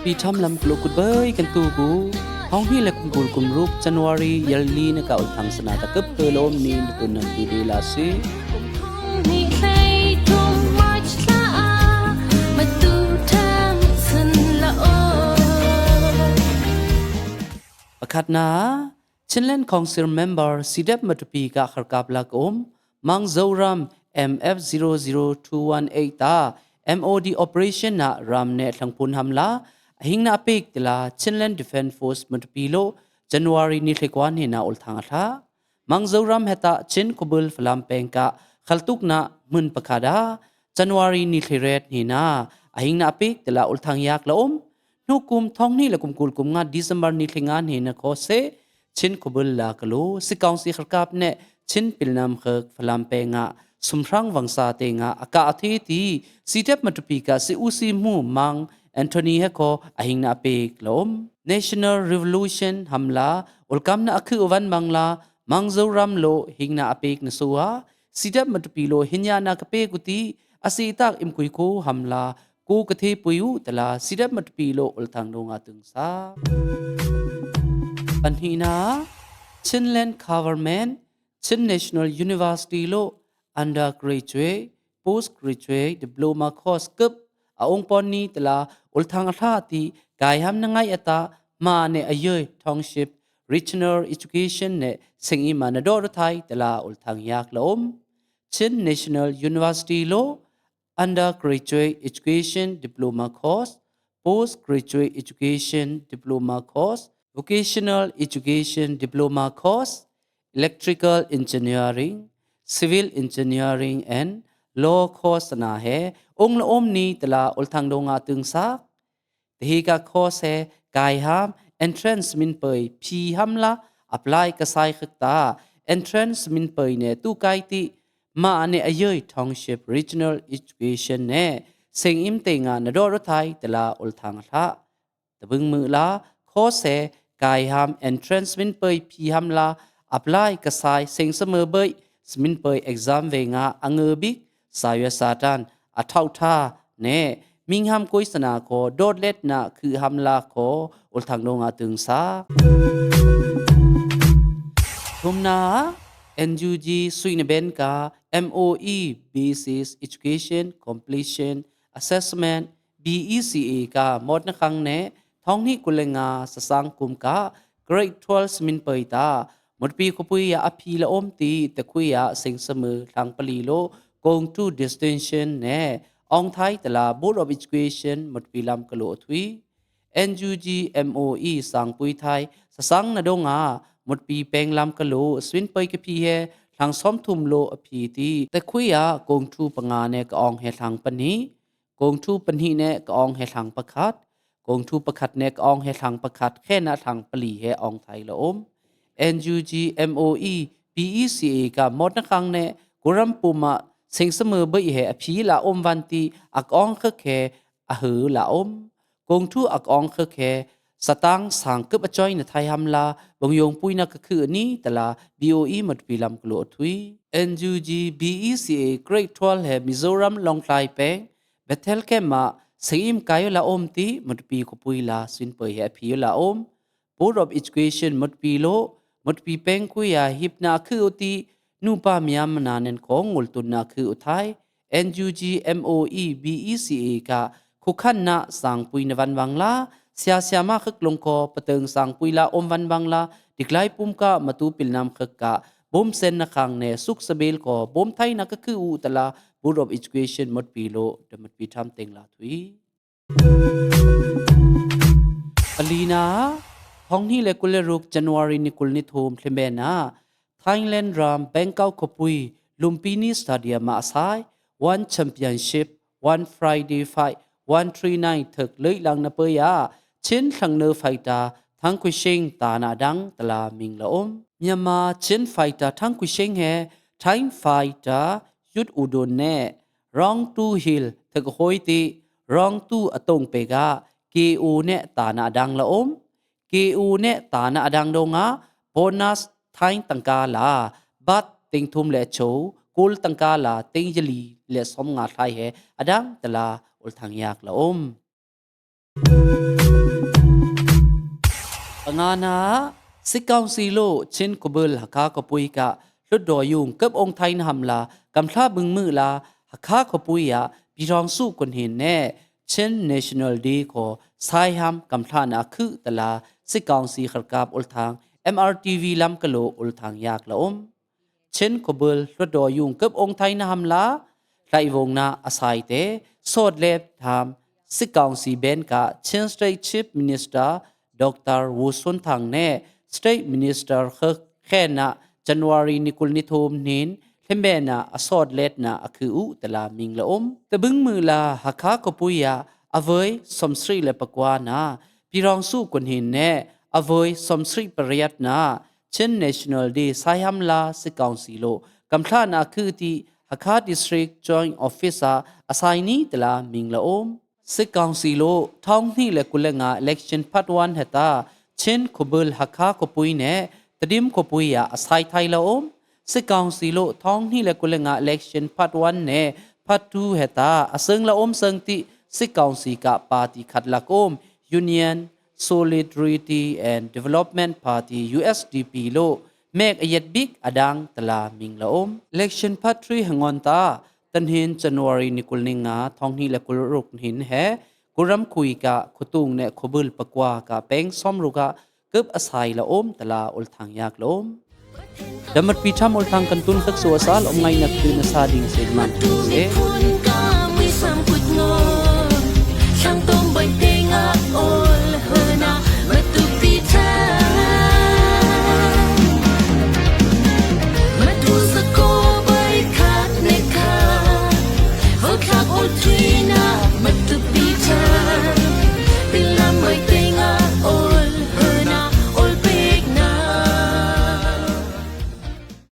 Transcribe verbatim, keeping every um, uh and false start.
Pi tham lam klo kut bai kan tu ku. Hong hi le kum kul kum ruk January yal ni na ka ul thang sana ta kep ke lom ni tu na tu de la si. Pakhat na, Chinland Council member, C D F Matupi ka kharkap lak um, Mang Zoram M F zero zero two one eight ta, M O D operation na ram ne thlang pun hamla, ahing na apik tila Chinland Defense Force Matupi lo, January ni thekwan hi na ulthang atha. Mang Zoram heta Chin Kubul Falam pengka, khaltuk na mun pakada, January ni theret hi na, ahing na apik tila ulthang yak la um, Nukum thong ni la kum kul kum nga December ni thlingan hi na ko se, Chin Kubul la kalu, si kaung si kharkap ne, Chin pilnam khak Falam penga, sumrang vangsa tenga, aka athi ti, C D F Matupi ka si usi mu mang, Anthony he ko, ahing na apik lom. National Revolution hamla, ulkam na akhu uvan mangla, Mang Zoram lo, hing na apik na sua, C D F Matupi lo, hinya na kape kuti, asi tak im kui ku hamla, ku kathe puyu tala C D F Matupi lo ulthang do nga tung sa. Panhina, Chinland Government, Chin National University lo, undergraduate, postgraduate, diploma course kup, aung pon ni tala ulthang atha ti, kai ham na ngai ata, ma ne ayoi, township, regional education ne, sing ima na do thai tala ulthang yak la um. Chin National University lo, undergraduate education diploma course, postgraduate education diploma course, vocational education diploma course, electrical engineering, civil engineering and law course na he, ung la om ni tala ulthang do nga tung sa. Tehi ka course he kai ham entrance min pei phi hamla apply kasai khakta entrance min pei ne tu kai ti ma ne ayoi township regional education ne sing im tenga na do thai tala ulthang atha. Tabung mu la course he kai ham entrance min pei phi hamla apply kasai sing sama bai min pei exam ve nga ange bik Sayua Satan, athau tha, ne, ming ham koi sana ko, dot let na khu hamla ko, ulthang do nga tung sa. Thumna, N U G sui na ben ka, M O E Basis Education Completion Assessment, B E C A ka, mot na khang ne, thong ni kulenga, sasang kum ka, grade twelve min pei ta, Matupi khupui ya aphi la om ti, te khui ya sing sama thang pali lo, kong tu distinction ne, ong thai tala Board of Education Matupi lam kalo thui. N U G M O E sang pui thai, sasang na do nga, Matupi peng lam kalo, swin pei kaphi he, thang som thum lo aphi ti, te khui ya kong tu panga ne ka ong he thang pani. Kong tu panhi ne ka ong he thang pakhat. Kong tu pakhat ne ka ong he thang pakhat. Khe na thang pali he ong thai la om. N U G M O E, P E C A ka mot na khang ne, kuram puma, sing sama bai he aphi la om van ti, ak ong khak he ahu la om. Kong tu ak ong khak he, satang sang kup achoi na thai hamla, bong yong pui na ka khu ni tala, B O E Matupi lam kalo thui. N U G B E C A grade twelve he Mizoram Lawngtlai peng, Bethel kem ma, sing im kai la om ti, Matupi khupui la, swin pei he aphi la om. Board of Education Matupi lo, Matupi peng khui ya hip na khu ti, nupa miam na nen kong ngul tun na khu thai, N U G M O E B E C A ka, khu khan na sang pui na van vang la, sia sia ma khak long ko, pateng sang pui la om van vang la, diklai pum ka, matu pil nam khak ka, bom sen na khang ne, suk sabil ko, bom thai na ka khu u tala, Board of Education Matupi lo, da Matupi tham teng la thui. Palina, thong ni le kul le ruk January ni kul ni thum thlim be na, Thailand ram Bangkok khupui, Lumpini Stadium ma sai, One Championship, One Friday Fight, one three nine thak lei lang na pei ya, Chin thang ne fighter, Thang Kui Shing ta na dang tala ming la om. Myanmar Chin fighter Thang Kui Shing he, Thai fighter, Yut U Dun ne, Rong Tu Hill, thak hoi ti, Rong Tu atong pega, K O ne ta na dang la om. K O ne ta na dang do nga, bonus Thai tangka la, bat ting thum le cho, kul tangka la, ting yali le som nga thai he, adang tala ul thang yak la om. Pangana, Sik Kaung Si lo Chin Kobul Hakha Kopui ka hlutdor yung kep ong thai na hamla, kamthla bung mu la Hakha Kopui a, pirong su kun hin ne, Chin National Day ko sai ham kamthla na khu tala, Sik Kaung Si kharkap ulthang, M R T V lam kalo ulthang yak la um. Chin Kobul hlutdor yung kep ong thai na hamla, lai vong na asai te, sot lep tham, Sik Kaung Si ben ka Chin State Chief Minister Doctor Wu Sun Thang ne, State Minister khek khen na January nikul ni thum nin, hlembe na asot let na akhu u tala ming la um. Tabung mu la Hakha Kopui a, avoi somsri le pakwa na, pirong su kun hin ne, avoi somsri pariat na, Chin National Day sai hamla Sik Kaung Si lo, kamthla na khu ti Hakha District Joint Office a, asai ni tala ming la um. Sik Kaung Si lo, thong ni le kulenga election part one heta, Chin Kobul Hakha Kopui ne, Tedim Kopui a, asai thai la um. Sik Kaung Si lo, thong ni le kulenga election part one ne, part two heta, aseng la um seng ti, Sik Kaung Si ka party khat lak um, Union Solidarity and Development Party, U S D P lo, mek ayet bik adang tala ming la um. Election part three hangon ta, tan hin January nikul ninga, thong ni le kul ruk hin he, Kuram Kui ka, Khutung ne Kobul pakwa ka, peng som ruka, kep asai la um tala ulthang yak la um. Damat pi tham ulthang kan tun khek su asal, um ngai nak tu na sa ding se man se.